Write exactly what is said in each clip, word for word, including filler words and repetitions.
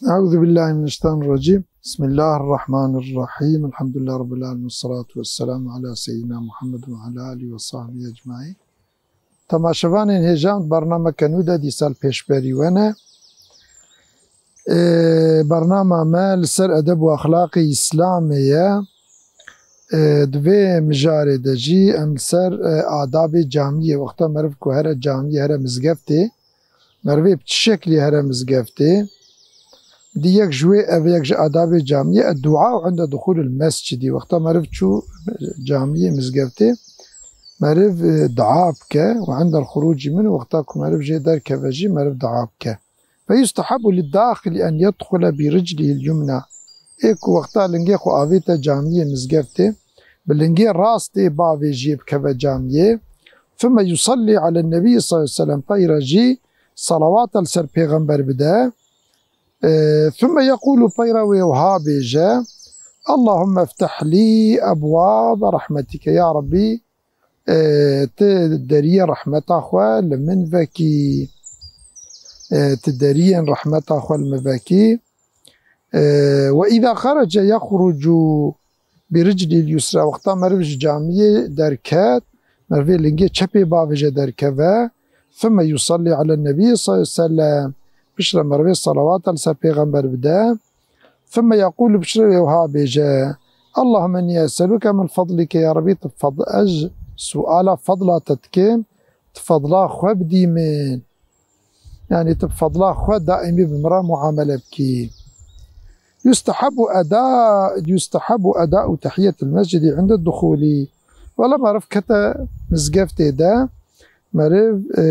Eûzubillahimineşşeytanirracîm. Bismillahirrahmanirrahîm. Elhamdülillah Rabbil alemin. Esselatu vesselamu ala seyyidina Muhammed ve ala alihi ve sahbihi ecmaîn. Temaşevanên hêja, bernameke nû de dîsa li pêşberî we ne. Ê, bernama me li ser edeb û exlaqê Îslamê ye. Ê, di vê mijarê de jî em li ser, ê, adabê camiyê, wexta meriv ku here camiyê, here mizgeftê, merivê bi çi şeklî here mizgeftê? Di yek ji wê, ev yek ji adabê camiyê, e, dua û inde duxûlil mescidî. Wexta meriv çû camiyê, mizgeftê, meriv, e, dua bike û indel xurûcî min, wexta ku meriv jê derkeve jî meriv dua bike. Fe yustehabu lid daxili en yedxule bi riclihil yumna. Ê ku wexta lingê xwe avête camiyê, mizgeftê, bi lingê rastê bavêjiyê bikeve camiyê. Thumme yusalli alen nebî sallallahu aleyhi ve sellem, peyra jî salawata li ser pêxember bide. E, thumme yekulu, peyra wê wiha bêje: Allahümme fteh li ebwabe rahmetike. Ya Rabbî, e, ti deriyê rehmeta xwe li min vekî. E, ti deriyên rehmeta xwe li min vekî. E, ve îza xerece yexrucu bi riclil yusra. Wexta meriv ji camiyê derket, merivê lingê çepê bavêje derkeve. Thumme yusalli alen nebî sallallahu aleyhi ve sellem. Piştre merivê salawata li ser pêxember bide. Thumme yekulu, piştre wê wiha bêje: Allahümme inni es'eluke min fadlike, ya Rabbî, tu fad-, ez suala fadla te dikim, tu fadla xwe bidî min. Yani tu fadla xwe daîmî bi min re muamele bikî. Yustehabu eda, yustehabu eda'u tehiyetul mescidi inde duhulî. Wela meriv kete mizgeftê de, meriv, e,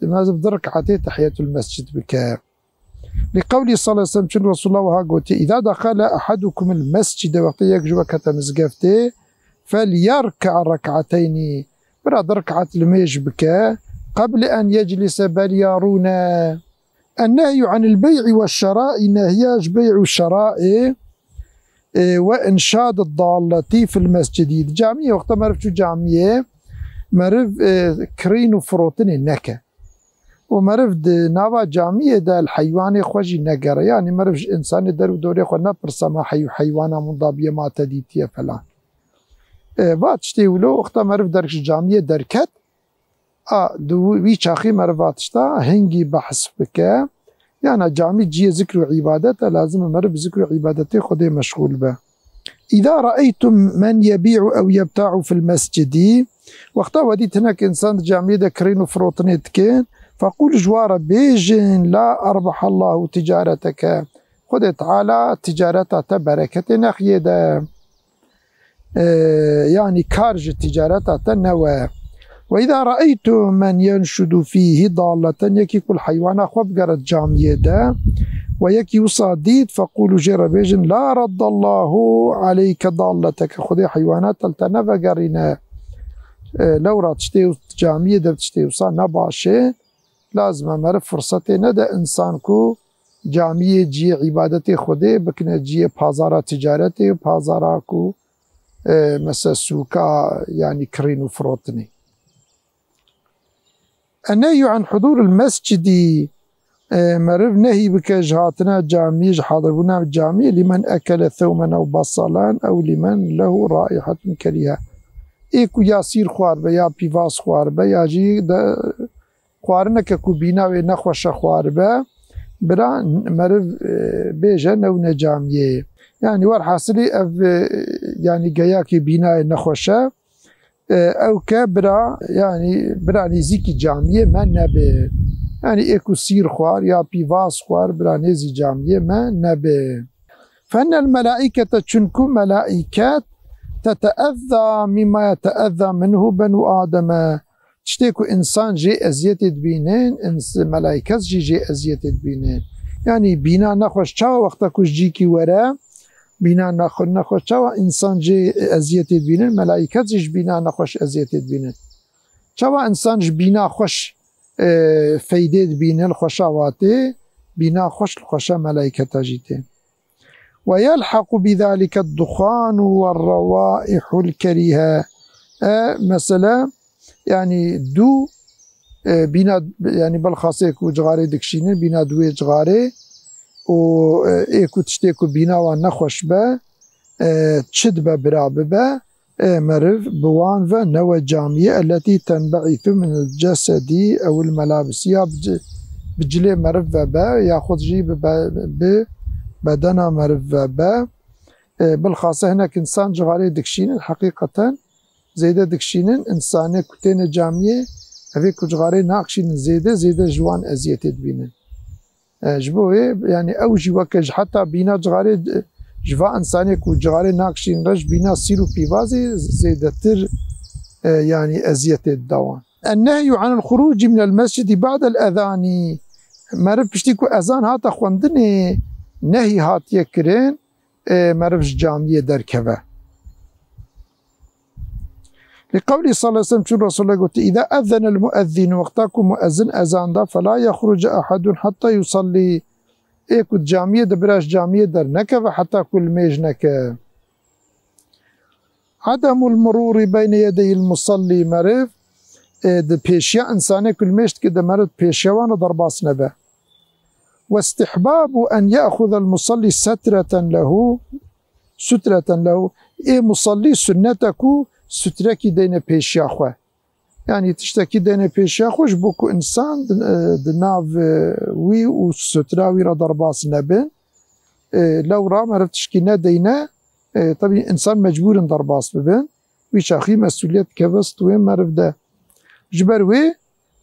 meriv du rekatê tehiyetul mescid bike. Li qewlî sallallahu aleyhi ve sellem, çun Resulullah wiha gotiye: "Îza dexele ehadukumul mescide", wextê yek ji we kete mizgeftê, "felyerka rek'ateynî", bira du rekat limêj bike, "qeble en yeclise", berî ya rûne. Ennehyu anil bey'i ve şerai, nehya ji bey'u şerai, e, ve inşad dalleti fil mescidi. Di camiyê, wexta meriv çû camiyê, meriv, e, kirîn û firotinê neke. Û meriv di nava camiyê de li heywanê xwe jî negere. Yanî meriv ji însanê der û dorê xwe nepirse, ma hey-, heywana winda bûye, ma te dîtiye falan. E, va tiştê wilo, wexta meriv derg ji camiyê derket, a, di wî, wî çaxî meriv va tişta hingî behs bike. Yana camî cihê zikr û îbadet e, lazim e meriv bi zikr û îbadetê Xwedê meşxûl be. "Îza re'eytum men yebî'u ew yebta'u fil mescidi", wexta we dît hinek însan di camiyê de kirîn û firotinê dikin, "feqûl", ji wan re bêjin, "La erbahallahu ticareteke", Xwedê Teala ticareta te bereketê nexiyê de. E, yanî kar ji ticareta te newe. "Ve îza re'eytum men yenşudu fîhi dalleten", yekî ku li heywana xwe bigere camiyê de, we yekî wisa dît, "feqûlû", jê re bêjin, "La raddallahu aleyke dalleteke", Xwedê heywana te li te nevegerîne. E, lewra tiştê camiyê de tiştê wisa ne baş e. Lazim e meriv firsetê nede însan ku camiyê cihê îbadetê Xwedê bikine cihê pazara ticaretê û pazara ku, e, mesela sûka, yanî kirîn û firotinê. Ennehyu an hudûril mescidi, e, meriv nehî bike ji hatina camiyê, ji hadirbûna camiyê, limen ekele thewmen ew basalan ew limen lehu raihetun kerîhe. Ê ku ya sîr xwar be, ya pîvaz xwar be, ya jî de xwarineke ku bîna wê nexweş e xwaribe, bira meriv, e, bêje newne camiyê. Yanî werhasilî ev, e, yanî geyakê bînayê nexweş e, e, ew ke bira, yanî bira nêzîkî camiyê me nebe. Yanî ê ku sîr xwar ya pîvaz xwar bira nêzî camiyê me nebe. Fennel melaîkete, çunku melaîket teteezza mimma yeteezza minhu benu Ademe. Tiştê ku însan jê eziyetê dibînin, ins-, melaîket jî jê eziyetê dibînin. Yanî bîna nexweş çawa wexta ku ji cîkî were, bîna nexwe-, nexweş çawa însan jê eziyetê dibînin, melaîket jî ji bîna nexweş eziyetê dibînin. Çawa însan ji bîna xweş, e, feydê dibînin, li xweşa wa tê, bîna xweş li xweşa melaîketa jî tê. "Ve yelhaqu bi zalike duxanu ve revaihul kerîhe." E, mesele, yanî dû, e, bîna, yanî belxasê ku cixarê dikişînin, bîna dûyê cixarê, û, e, ê ku tiştê ku bîna wan nexweş be, e, çi dibe bira bibe, e, meriv bi wan ve newe camiyê, elletî tenbe'îtu min el cesedî ew il melabis. Ya bi ci-, bi cilê meriv ve be, yaxud jî bi be-, bi bedena meriv ve be. E, bilxase hinek însan cixarê dikişînin, heqîqeten zêde dikişînin, însanê ku têne camiyê, evê ku cixarê nakişînin zêde, zêde ji wan eziyetê dibînin. E, ji bo wê, yanî ew jî weke ji heta bîna cixarê, e, ji va însanê ku cixarê nakişînin re ji bîna sîr û pîvazê zêdetir, e, yanî eziyetê dida wan. Ennehyu anil xuruci minel mescidi ba'del ezani. Meriv piştî ku ezan hate xwendinê, nehî hatiye kirin, e, meriv ji camiyê derkeve. Li qewlî sallallahu aleyhi ve sellem, çû Resulullah gotî, "Îza ezzenel muezzin", wexta ku muezzin ezan da, "Fela yexruc ehadun hatta yusalli." Ê ku di camiyê de bira ji camiyê dernekeve heta ku limêj neke. Ademul mururi beyne yedeyil musalli, meriv, e, di pêşiya insanê ku limêj dike de meriv pêşiya wan re derbas nebe. Ve istihbabu en ya'khudel musalli setreten lehu, sutreten lehu. Ê musalli sunnet e ku sutrekî deyne pêşiya xwe. Yanî tiştekî deyne pêşiya xwe ji bo ku însan di, e, di nav, e, wî û sutra wî re derbas nebin. E, lewra meriv tişkî nedeyne, e, tebî însan mecbûr in derbas bibin. Wî çaxî mesûliyet dikeve stûyê meriv de. Ji ber wê,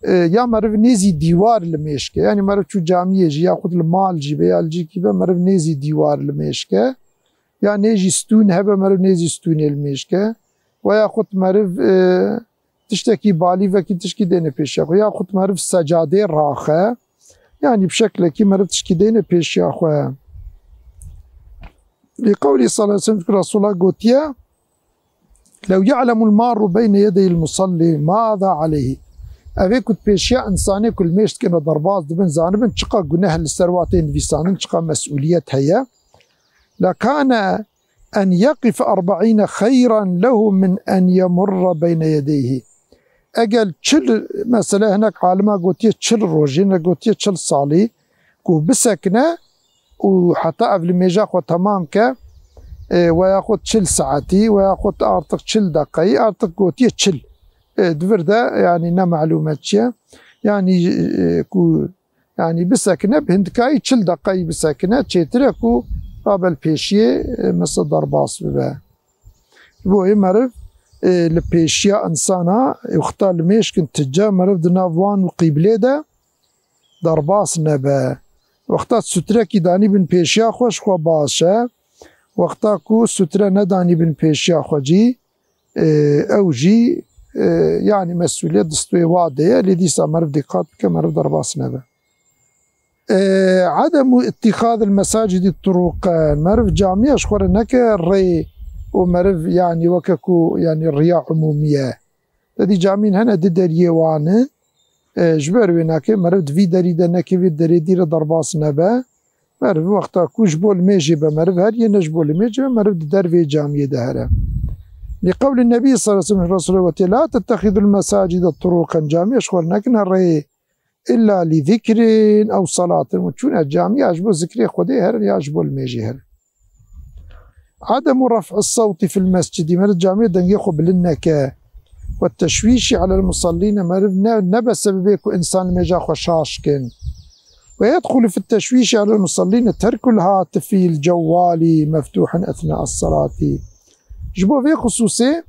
e, ya meriv nêzî dîwar limêj ke. Yanî meriv çû camiyê jî, yaxud li mal jî be, ya li cîkî be, meriv nêzî dîwar limêj ke. Ya nêzî stûn hebe, meriv nêzî stûnê limêj ke. Ve yaxud meriv, e, tiştekî balî vekî tişkî deyne pêşiya xwe. Yaxud meriv secadê raxe. Yanî bi şeklekî meriv tişkî deyne pêşiya xwe. Li qewlî sallallahu aleyhi ve sellem, Resulullah gotiye, "Lew ya'lemul marru beyne yedeyil musalli maza aleyhi." Evê ku di pêşiya insanê ku limêj dikin re derbas dibin, zanibin çiqa guneh li ser wa tê nivîsandin, çiqa mesûliyet heye. "Lekane en yeqife erba'îne xeyran lehu min en yemurra beyne yedeyhi." Egel çil, mesela hinek alima gotiye çil rojî, hinek gotiye çil salî, ku bisekine û heta ev limêja xwe temam ke, e, veya xwe çil saetî, veya xwe artık çil deqeyî, artık gotiye çil. E, di vir de, yanî ne malûm e çi ye. Yanî, e, ku, yanî bisekine, bi hindikayî çil deqeyî bisekine, çêtir e ku rabel pêşiyê, e, mesela derbas bibe. Ji bo wê meriv, e, li pêşiya insana, e, wexta limêj kin tije meriv di nav wan û qîblê de derbas nebe. Wexta sutrekî danî bin pêşiya xwe, ji xwe baş e. Wexta ku sutre nedanî bin pêşiya xwe cî, e, ew jî, e, yanî mesûliyet di stûyê wa de ye. Lê dîsa meriv dîqat bike, meriv derbas nebe. E, ademu ittîxadil mesacidi turuqen. Meriv camiya ji xwe re neke rê û meriv, yanî weke ku, yanî riya umûmî ye. Te dî camîn hene di deriyê wan in. E, ji ber wê nake, meriv di vî derî de neke, vî derê dî re derbas nebe. Meriv wexta ku ji bo limêjê be, meriv heriyê, ne ji bo limêjê be, meriv di dervê camiyê de here. Li qewlin Nebî sallallahu aleyhi ve sellem, Resulullah gotiye, "La tettexidul mesacide turuqen." Camiya ji xwe re nekine rê, illa li zikrin ew salatin. Û çûne camiya ji bo zikrê Xwedê herin ya ji bo limêjê herin. Ademu raf'i sewti fil mescidi, meriv camiyê dengê xwe bilind neke. Ve teşwîşî alel musallîne, meriv ne, nebe sebebê ku însan limêja xwe şaş kin. Ve yedxulu fit teşwîşî alel musallîne terkul hatifî il cewwalî meftuhin ethna'as salati. Ji bo vê xisûsê,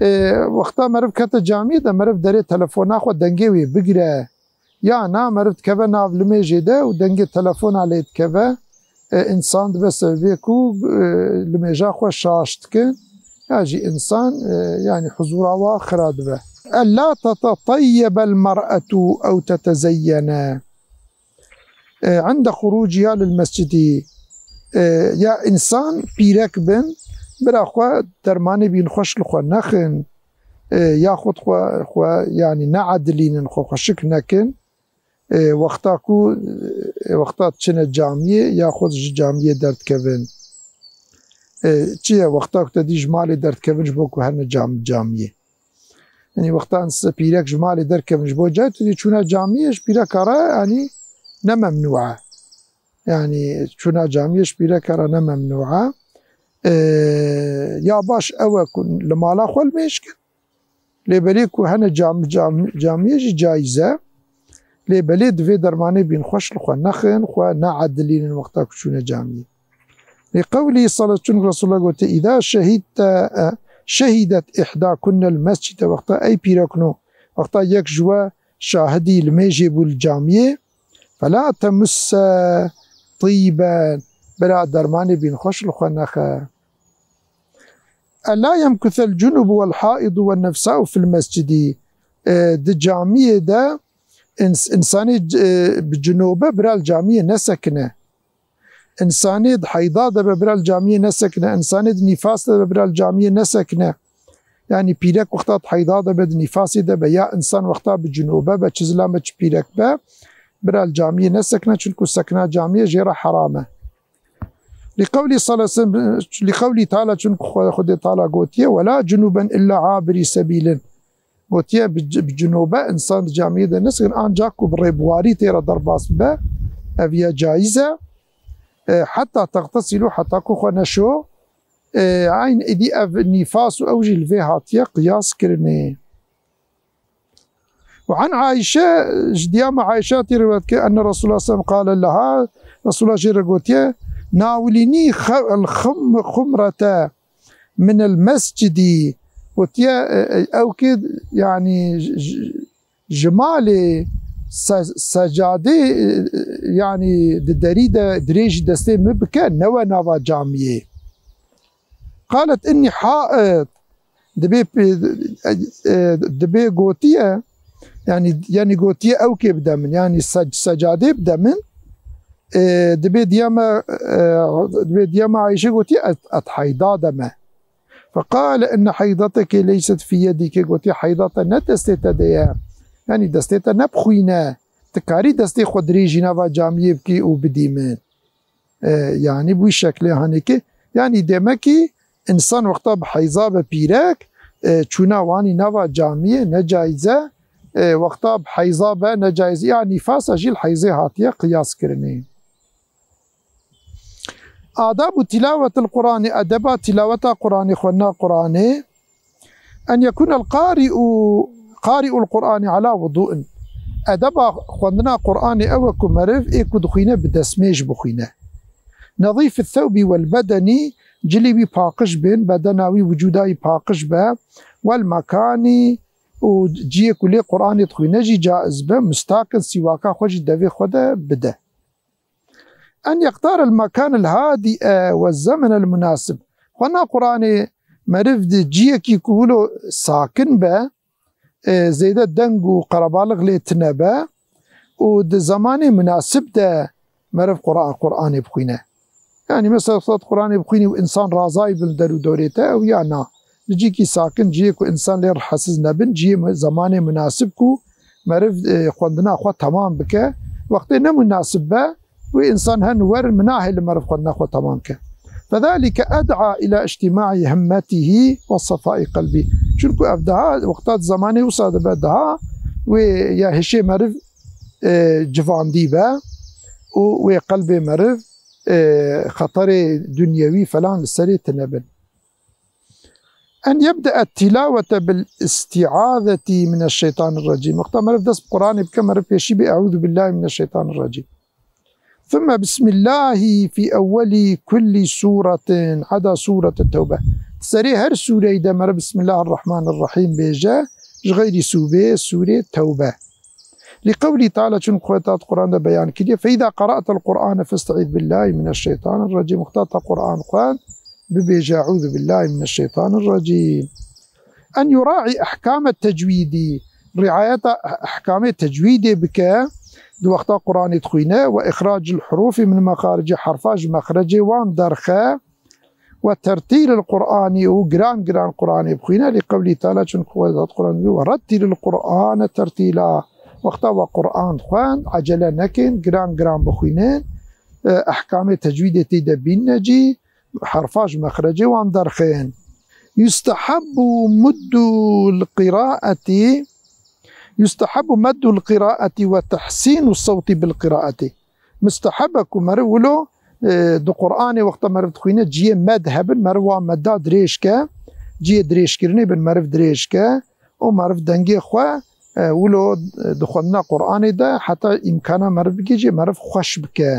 e, wexta meriv kete camiyê de, meriv derê telefona xwe dengê wê bigire. Ya na, meriv dikeve nav limêjê de û dengê telefona lê dikeve, e, însan dibe sebebê ku, e, limêja xwe şaş dikin, ya jî însan, e, yanî huzûra wa xira dibe. Ella tetetayyebel mer'etu ew tetezeyyene, e, inde xuruciha lil mescidi. E, ya însan pîrek bin, bira xwe dermanê bîn xweş li xwe nexin, e, yaxud xwe, xwe, yanî needilînin, xwe xweşik nekin. E, wexta ku, e, wexta diçine camiyê, yaxud ji camiyê derdikevin. E, çi ye? Wexta ku te dî ji malê derdikevin ji bo ku herne cam-, camiyê. Yanî wexta se pîrek ji malê derkevin ji bo cayê, tu dî çûna camiyê ji pîreka re, yanî ne memnû e. Yanî çûna camiyê ji pîreke re ne memnû e. E, ya baş ew e ku li mala xwe limêj kin. Lê belê ku hene cam-, cam-, camiyê jî caiz e. Lê belê divê dermanê bînxweş li xwe nexin, xwe needilînin wexta ku çûne camiyê. Li qewlî sala-, çunku Resulullah gotiye, "Îza şehîdte, e, şehîdet îhdâkunnel mescide", wexta ey pîrekno, wexta yek ji we şahidî limêjê bû li camiyê, "felâ temusse tîben", bira dermanê bînxweş li xwe nexe. "Elâ yemkusel cunubu wel haidu wen nefsâ'u fil mescidi." E, di camiyê de ins-, insanê c-, e, bi cinobe bira li camiyê nesekine. Însanê di heyda de be bira li camiyê nesekine. Însanê di nîfas de be bira li camiyê nesekine. Yanî pîrek wexta di heyda de be, di nîfasê de be, ya însan wexta bi cinobe be, çi zilam be, çi pîrek be, bira li camiyê nesekine, çunku sekna camiyê jê re heram e. Li qewlî sala-, li qewlî Teala, çunku Xwe-, Xwedê Teala gotiye, "Wela cunuben illa abirî sebîlin." Gotiye, bi c-, bi cinobe însan di camiyê de nesekin, ancak ku bi rêbuwarî tê re derbas bibe, ev ya caiz e. E, heta textesilû, heta ku xwe neşo, e, eyn êdî ev nîfas û ew jî li vê hatiye qiyas kirinê. Û an Ayşe, ji diyama Ayşe tê riwayet ke, enne Resulullah sallallahu aleyhi ve sellem qale leha, Resulullah jê re gotiye, "Nawilînî xe-, el xum-, xumrete minel mescidi", gotiye, e, e, ew ki, yanî, j-, j-, ji malê se-, secadê, e, e, yanî di derî de dirêjî destê min bike, newe nava camiyê. Qalet, "Inni ha'id", dibê, e, e, dibê gotiye, yanî, yanî gotiye, "Ew kê bide min", yanî se-, secadê bide min, e, dibê diya me, e, dibê diya me Ayşe gotiye, "Et, et heyda de me." Feqale, "Inne heydateke leyset fî yedîke", gotiye, "Heydate ne destê te de ye." Yanî destê te ne bi xwîn e. Tu karî destê xwe dirêjî nava camiyê bikî û bidî min. E, yanî bu şeklê hanê ki, yanî demek ki însan wexta bi heyza be pîrek, e, çûna wanî nava camiyê ne caiz e, e, wexta bi heyza be ne caiz e. Ya nîfasa jî li heyzê hatiye qiyas kirinê. Adabu tilawetil Qur'anî, edeba tilaweta Qur'anê, xwendina Qur'anê. En yekunel qari'u, qari'ul Qur'ani ala wudu'in. Edeba xwendina Qur'anê ew e ku meriv ê ku dixwîne bi destmêj bixwîne. Nezîfit thewbî wel bedenî, cilî wî paqij bin, bedena wî, wicûda wî paqij be. Wel mekanî, û ciyê ku lê Qur'anê dixwîne jî caiz be, mustakin, sîwaka xwe jî devê xwe de bide. En yextarel mekanel hadi'e we zemenel munasib. Xwendina Qur'anê meriv di ciyekî ku wilo sakin be, e, zêde deng û qerebalix lê tine be û di zemanê munasib de meriv Qur'an, Qur'anê bixwîne. Yanî mesela, wexta tu Qur'anê bixwînî û însan razayî bin li der û dorê te, ew ya na. Li cîkî sakin, ciyê ku însan lê rihesiz nebin, ciyê mu-, zemanê munasib ku meriv, e, xwendina xwe temam bike. Wextê ne munasib be, wê însan hen wer min nahê li meriv xwendina xwe temam ke. Fezalike ed'a ila îctîmaî himmetihî we sefai qelbî. Çunku ev daha, wexta di zemanê wisa dibe daha, wê ya hişê meriv, e, civandî be û wê qelbê meriv, e, xeterê dunyewî falan li serê tine bin. En yebde'e tilawete bil isti'azeti mineşşeytanirrecîm. Wexta meriv dest bi Qur'anê bike, meriv pêşî bê Eûzu billahi mineşşeytanirrecîm. Thumme bismillahi fî ewwelî kullî sûretin, eda sûrete Tewbe. Di serê her sûreyî de meriv Bismillahirrahmanirrahîm bêje, ji xeyrî sûbê sûrê Tewbe. Li qewlî Teala, çunku Xwedê di Qur'an de beyan kiriye, "Fe îza qara'tel Qur'ane festa'îz billahi mineşşeytanirrecîm." Wexta te Qur'an xwend, bibêje, "Eûzu billahi mineşşeytanirrecîm." En yura'i ehkame tecwîdî, riayeta ehkamê tecwîdê bike, di wexta Qur'anê dixwîne, "Ve ixracil hurûfî min mexaricî", herfa ji mexrecê wan derxe, "Ve tertîlil Qur'anî", û giran giran Qur'anê bixwîne, li qewlî Teala, çunku Xwedê di Qur'an de, "Ve rettilil Qur'ane tertîla." Wexta we Qur'an xwend, ecele nekin, giran giran bixwînin, e, ehkamê tecwîdê tê de bînne cî, herfa ji mexrecê wan derxên. Yustehebbu muddul qiraeti, yustehebbu meddul qiraeti ve tehsînu sewtî bil qiraeti. Musteheb e ku meriv wilo, e, di Qur'anê wexta meriv dixwîne ciyê med hebin, meriv wa medda dirêj ke, ciyê dirêjkirinê bin meriv dirêj ke û meriv dengê xwe, e, wilo, e, di xwendina Qur'anê de heta îmkana meriv bigihîje, meriv xweş bike.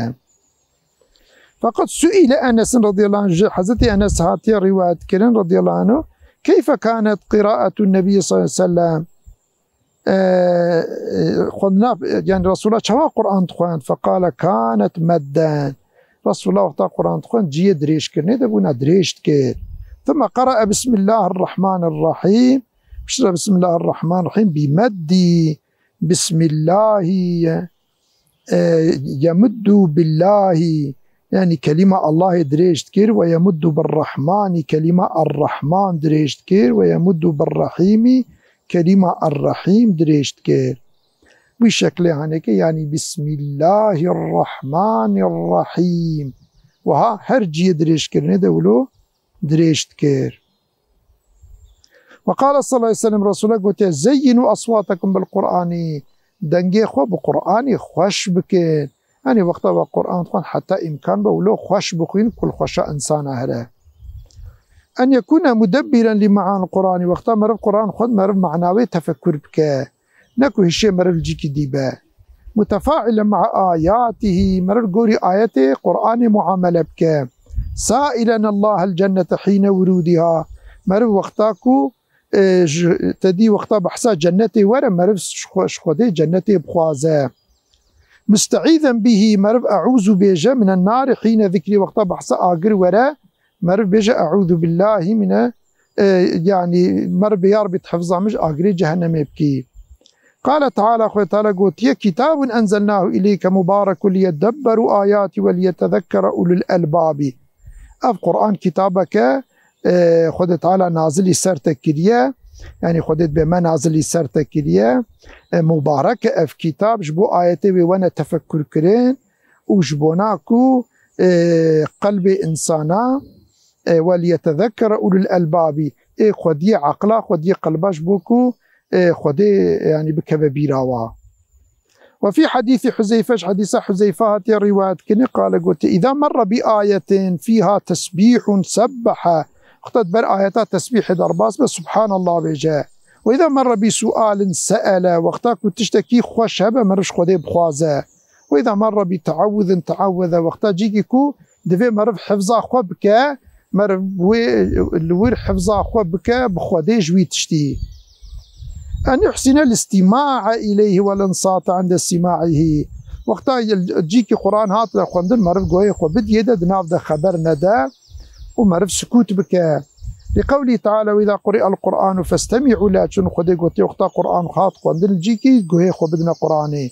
Feqet suîle Enesin radiyallahu anh, ji Hezretî Enes hatiye rîwayet kirin radiyallahu anh, keyfe kanet qiraetun Nebî sallallahu aleyhi ve sellem? E, e, xwendina, yani Resulullah çawa Qur'an dixwend? Feqale kanet medden. Resulullah wexta Qur'an dixwend, ciyê dirêjkirinê de bûna dirêj dikir. Thumma qara'a Bismillahirrahmanirrahim. Piştre Bismillahirrahmanirrahim bi meddî. Bismillahî, e, yemuddu billahî, yani kelîma Allahê dirêj dikir, ve yemuddu birrahmanî, kelîma Errahman dirêj dikir, ve yemuddu birrahîmî, kelîma Errahîm dirêj dikir. Wî şeklê haneke, yani Bismillahirrahmanirrahîm. Wiha her ciyê dirêjkirinê de wilo dirêj dikir. Ve qala sallallahu aleyhi ve sellem, Resulullah gotiye, zeyyinu aswatakum bil Qur'ani, dengê xwe bi Qur'anê xweş bikin. Yani wexta we Qur'an dixwin heta îmkan be wilo xweş bixwîn, ku li xweşa insana here. En yekune mudebbiren li ma'anil Qur'ani, wexta meriv Qur'an xwend, meriv manawê tefekkur bike. Ne ku hişê meriv li cîkî dî be. Mutefailen ma'a ayatihî, meriv gorî ayetê Qur'anê muamele bike. Sailen Allahel cennete hîne wurûdîha, meriv wexta ku, e, ji, te dî wexta behsa cennetê were, meriv ji xwe, ji Xwedê cennetê bixwaze. Musteîzen bihî, meriv eûzû bêje, minen narî hîne zikrî, wexta behsa agir were, meriv bêje, "Eûzu billahî mine", e, yanî meriv bi ya Rebî, tu hifza min ji agirê cehennemê bikî. Qale Teala, Xwedê Teala gotiye, "Kitabun enzelnahu ileyke mubarekun liyedebberu ayatî ve liyetezekkere ulul elbabî." Ev Qur'an kitabeke, e, Xwedê Teala nazilî ser te kiriye, yanî Xwedê dibê me nazilî ser te kiriye. E, mubarek e ev kitab, ji bo ayetê wê wene tefekkur kirin û ji bona ku, e, qelbê insana, e, "Weliyetezekkere ulul elbabî", ê xwediyê eqla, xwediyê qelba ji bo ku, e, Xwedê, yanî bikeve bîra wa. Ve fî hedîsî Huzeyfe, ji hedîsa Huzeyfe hatiye rîwayet kirin, qale gotiye, "Îza merre bi ayetin fîha tesbîhun sebbehe." Wexta di ber ayeta tesbîhê derbas be, Subhanallah bêje. "Ve îza merre bi sualin seele." Wexta ku tiştekî xweş hebe, meriv ji Xwedê bixwaze. "Ve îza merre bi teawuzin teawweze." Wexta cîkî ku divê meriv hifza xwe bike, meriv wê li wir hifza xwe bike, bi Xwedê ji wî tiştî. En yuhsine l-istima'e ileyhi ve l-insate inde sima'ihî. Wexta cîkî Qur'an hat xwendin, meriv guhê xwe bidiyê de, di nav de xeber nede û meriv sukût bike. Li qewlî Teala, "Ve îza quri'el Qur'anu festemi'u leh." Çun Xwedê gotiye, wexta Qur'an hat xwendin, cîkî guhê xwe bidine Qur'anê.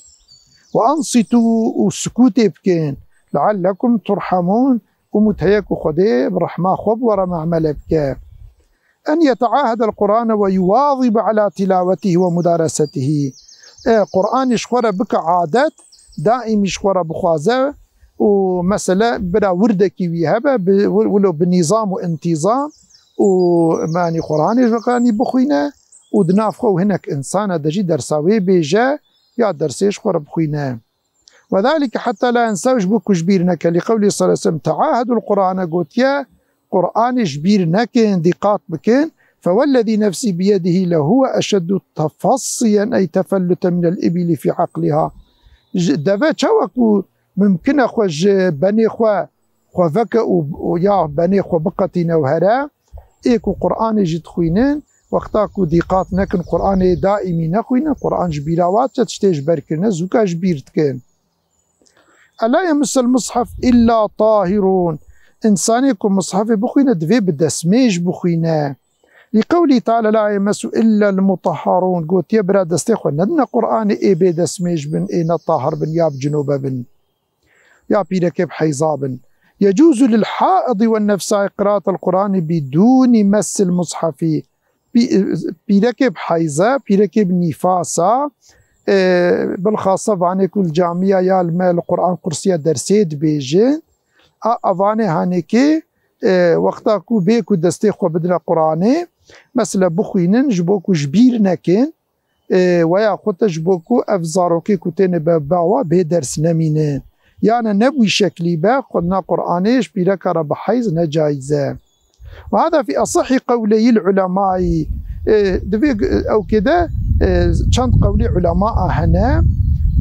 "Ve ansitû", û sukûtê bikin. "Leallekum turhemun", umût heye ku Xwedê bi rehma xwe bi we re muamele bike. En yeteahedel Qur'ane ve yuwazibe ala tilavetihî ve mudaresetihî. E, Qur'anî ji xwe re bike adet, daîmî ji xwe re bixwaze û mesele bira wirdekî wî hebe, bi, wi-, wilo bi nîzam û intîzam û, yanî, Qur'anê ji qanî bixwîne û di nav xwe û hinek insana de jî dersa wê bêje ya dersê ji xwe re bixwîne. "Ve zalike hetta la yensehu", ji bo ku ji bîr neke. Li qewlî sallallahu aleyhi ve sellem, "Teahedul Qur'ane", gotiye, "Qur'anê ji bîr nekin, dîqat bikin." "Fewellezî nefsî biyedihî lehuwe eşeddu tefassiyen ey tefelluten minel îbîlî fî eqlîha." Ji, deve çawa ku mimkin e xwe ji benê xwe xwe veke û, û ya benê xwe biqetîne û here, ê ku Qur'anê jî dixwînin, wexta ku dîqat nekin, Qur'anê daîmî nexwînin, Qur'an ji bîra we diçe, tiştê ji ber kirine, zûka ji bîr dikin. "Ela yemisel mushaf illa tahirun." Însanê ku mushafê bixwîne, divê bi destmêj bixwîne. Li qewlî Teala, "La yemesu illa l-mutahharun." Gotiye, bira destê xwe nedine Qur'anê ê bê destmêj bin, ê ne tahir bin ya bi cinobe bin, ya pîrekê bi heyza bin. "Yecuzu lil haidi ve nefsai qiraatel Qur'ani biduni messil mushafi." Pî-, pîrekê bi heyze, pîrekê bi nîfasa, e, bilxasa vanê ku li camiya ya li me li Qur'an qursiya dersê dibêjin, a, a vanê hanekê, e, wexta ku bê ku destê xwe bidine Qur'anê, mesela bixwînin, ji bo ku ji bîr nekin, e, weya xwe te ji bo ku ev zarokê ku têne be bawa bê ders nemîne. Yane ne bi wî şeklî be, xwendina Qur'anê ji pîreka re bi heyz ne caiz e. Ve hada fî esahî qewleyîl ulemay. E, di vê g-, ewkê de, e, çend qewlê ulema a hene.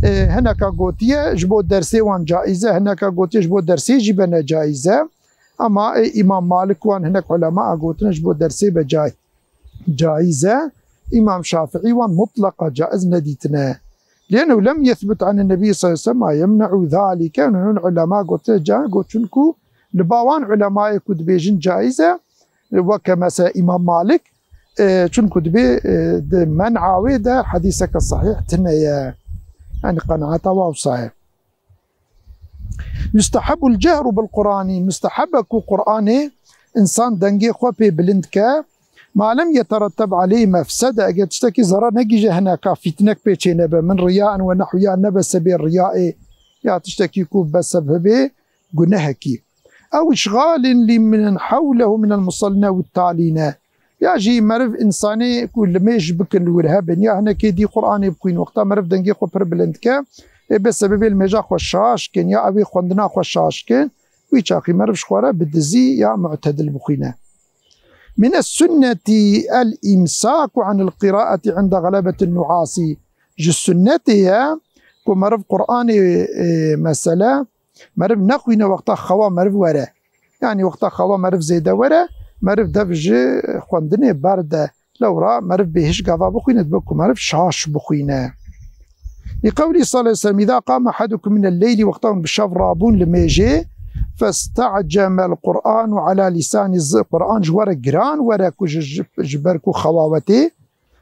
E, hineka gotiye ji bo dersê wan caiz e, hineka gotiye ji bo dersê jî be ne caiz e. Ama, e, Îmam Malik wan hinek ulema a gotine ji bo dersê be caiz. Caiz e. Îmam Şafîî wan mutleqa caiz nedîtine. Lêno lem yethbut anin Nebî sallallahu aleyhi ve sellem ma yemne'u zalike. Hûn ulema gote ca-, got, çunku li ba wan ulemayê ku dibêjin caiz e, weke mesela Îmam Malik, e, çunku dibê, e, di men'a wê de hedîseke sahîh tine ye. Yani qenaeta wa wisa ye. Yustehebul cehru bil Qur'anî, musteheb e ku Qur'anê insan dengê xwe pê bilind ke, ma lem yeteretteb aleyh mefsede, eger tiştekî zerar negihîje hineka, fîtnek pê çê nebe, min riyaen ve nehwiya nebe sebê riyayê, ya tiştekî ku be sebebê gunehekî. Ew işgalin li min hewlehu min el musallîne û talîne. Ya jî meriv însanê ku limêj bikin li wir hebin, ya hinekê dî Qur'anê bixwîn, wexta meriv dengê xwe pir bilind ke, ê bê sebebê limêja xwe şaş kin, ya ew ê xwendina xwe şaş kin, wî çaxî meriv ji xwe re bi dizî ya mu'tedil bixwîne. Min es-sunneti el-imsaku anil qiraati inde gelebetin nuasi. Ji sunnetê ye ku meriv Qur'anê, e, mesele, meriv nexwîne wexta xewa meriv were. Yani wexta xewa meriv zêde were, meriv dev ji xwendinê berde. Lewra meriv bêhiş gava bixwîne, dibe ku meriv şaş bixwîne. Li qewlî sallallahu aleyhi ve sellem, "Îza qame ahadukum minel leyli", wexta hûn bi şev rabûn li mêjê, "festa'cemel Qur'anu ala lîsanî", zi-, Qur'an ji we re giran were ku ji, ji, ji ber ku xewa wetê,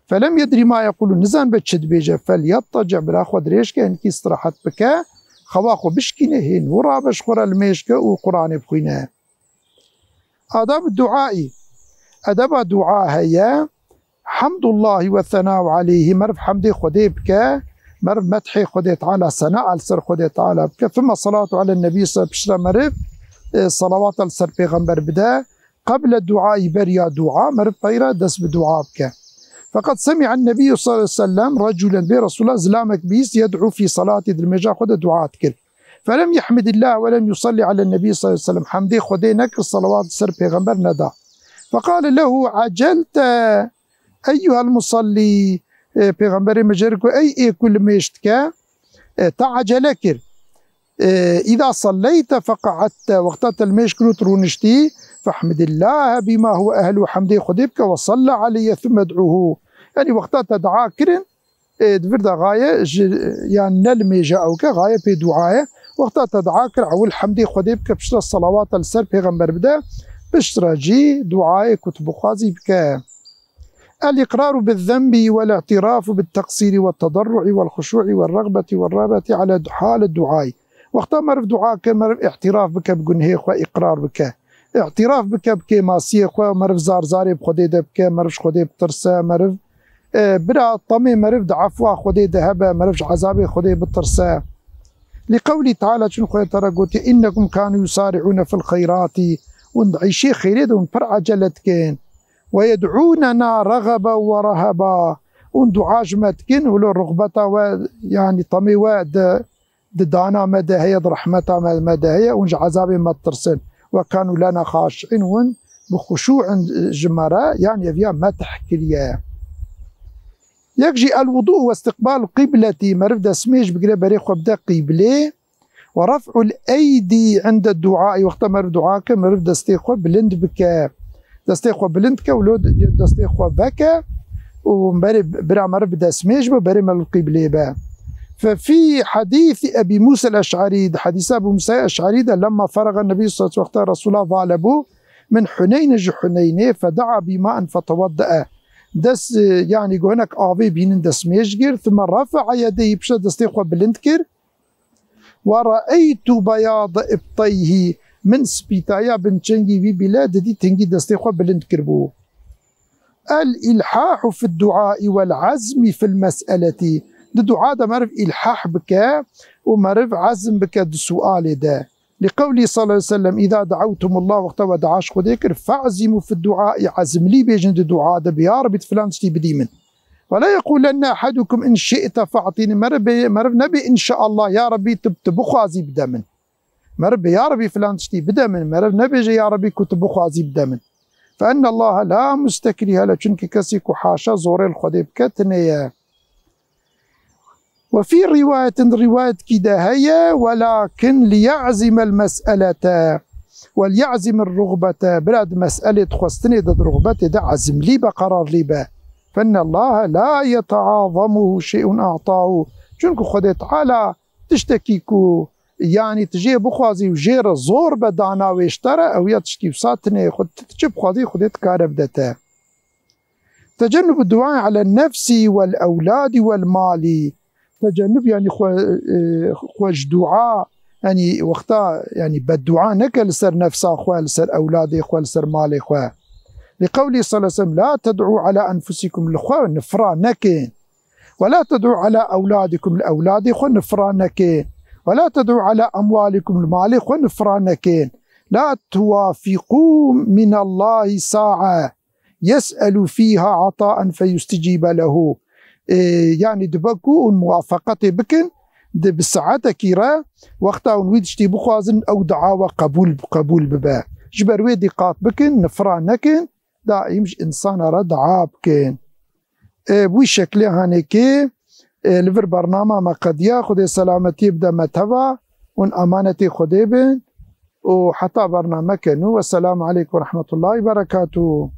"felem yedrî ma yeqûlû", nizan be çi dibêje, "felyettaci", bira xwe dirêj ke, hinkî istirahat bike, xewa xwe bişkîne, hê nû rabe ji xwe re li mêj ke û Qur'anê bixwîne. Adab duaî. Edeba dua heye. Hamdullahi ve senau aleyhi. Meriv hemdê Xwedê bike. Meriv methê Xwedê Teala, sena li ser Xwedê Teala bike. Thumma salatu alen nebî, se-, piştre meriv, e, salawat li ser pêxember bide. Qeble duaî, beriya dua, meriv peyre dest bi dua bike. Feqet semi'en nebî sallallahu aleyhi ve sellem reculen, bê Resulullah zilamek bîst, yed'u fî salatî, di limêja xwe de dua dikir. Felem yehmidillah ve lem yusalli alen nebî sallallahu aleyhi ve sellem. Hemdê Xwedê nekir, salawat ser pêxember neda. Feqale lehu, "Acelte eyyuhel musalli." E, Pêxemberê me jê re got, "Ey ê ku li mêj dike, e, te acele kir. E, îza salleyte feqa'edte." Wexta te li mêj kir û tu rûniştî, "Fehmidillahe bima huve ehlu." Hemdê Xwedê bike, "Ve salle aleyye thumme d'uhu." Yani wexta te dua kirin, e, di vir de gaye ji, yani ne li mêje ew ke, gaye pê duaye. Wexta te dua kir, ewil hemdê Xwedê bike, piştre salawata li ser pêxember bide, piştre jî duayê ku tu bixwazî bike. El-iqraru biz-zenbi vel-i'tirafu bit-teqsîri vet-tedarru'i vel-xuşû'i vel-regbeti vel-rehbeti ala hali duayî. Wexta meriv dua ke, meriv îtiraf bike bi gunhê xwe, îqrar bike. Îtiraf bike bi kêmasiyê xwe, meriv zar zarê bi Xwedê de bike, meriv ji Xwedê bitirse, meriv, e, bira temê meriv di efwa Xwedê de hebe, meriv ji ezabê Xwedê bitirse. Li qewlî Teala, çun Xwedê Teala gotiye, "Înnekum kânû yusari'ûne fil xeyrâtî." Hûn di îşê xeyrê de hûn pir ecele dikin. "Ve yed'ûnena rexeben ve reheba." Hûn dua ji me dikin, wilo rixbeta we, yanî temê we di, di dana me de heye, di rehmeta me, me de heye, hûn ji ezabê me ditirsin. "Ve kânû lena xaşi'în." Hûn bi xuşû in ji me re, yanî ev ya metih kiriye. Yek jî el-wudû ve istiqbal qîbletî, meriv destmêj bigire, berê xwe bide qîblê. "Ve ref'ul eydi inde duaî", wexta meriv dua ke, meriv destê xwe bilind bike. Destê xwe bilind ke, wilo destê xwe veke û berê bira meriv bi destmêj be, berê meriv qîblê be. Fe fî hadîsî Ebî Mûsa el-Eş'arî, di hadîsa Ebî Mûsa Eş'arî de, lemma feraga Nebî sallallahu aleyhi ve sellem, wexta Resûla vala bû, min Huneyn, ji Huneynê, feda'a bîma'in fetewadda'a. Dest, e, yanî gonek avê bînin destmêj gir, thumme rafa'a yedeyhi, piştre destê xwe bilind kir. Ve ra'eytu beyada ibteyhi, min spîtaya bin çengî wî bîle didît, hingî destê xwe bilind kiribû. El-ilhahu fid-duai vel-azmi fil-mes'eleti. Di dua de meriv îlhah bike û meriv ezm bike di sualê de. Li qewlî sallallahu aleyhi ve sellem, "Îza da'awtumullah", wexta we dua ji Xwedê kir, "fa'zimu fid-duai", ezmlî bêjin di dua de, bi "Ya Rebî, tu filan tiştî bidî min." "Ve la yequlenne ahadukum in şi'te fa'tîni", meriv bê, meriv nebê, "Înşaallah, ya Rebî, tu, tu bixwazî bide min." Meriv bê, ya Rebî filan tiştî bide min, meriv nebêje ya Rebî ku tu bixwazî bide min. Fe enne Allahe la mustekrihe le, çunki kesî ku haşa zorê li Xwedê bike tune ye. Ve fî rîwayetin, rîwayetkî de heye, welakin liyazimel mes'elete, welyazimir rugbete, bira di mes'elê dixwestinê de, di rugbetê de ezimlî be, qerarlî be. Fenne Allahe la yeteazamuhu şey'un a'tahu. Çunku Xwedê Teala tiştekî ku, yanî, tu jê bixwazî û jê re zor be dana wê ji te re, ew ya tiştî wisa tune ye. Xwe tu çi bixwazî, Xwedê dikare bide te. Tecennubu duai ala nefsi wel ewladi wel mali. Tecennub, yanî xwe, e, xwe ji dua, yanî wexta, yanî beddua neke li ser nefsa xwe, li ser ewladê xwe, li ser malê xwe. Li qewlî sallallahu aleyhi ve sellem, la ted'u ala enfusikum, li xwe nifra nekin. Ve la ted'u ala ewladikum, li ewladê xwe nifra nekin. Ve la ted'u ala emwalikum, li malê xwe nifra nekin. La tuwafiqu minallahi sa'a yes'elu fîha ataen feyustecibe lehu. E, yanî dibe ku hûn muwafeqetê bikin, di bi saetekî re, wexta hûn wî tiştî bixwazin, ew dua we qebûl, qebûl bibe. Ji ber wê dîqat bikin, nifra nekin, daîm ji însana re dua bikin. E, bi wî şeklê hanê kê, e, li vir bernama me qediya, Xwedê selametiyê bide me teva, hûn emanetê Xwedê bin û heta bernameke nû. Wesselamu aleykum ve rahmetullahi ve berekatuhu.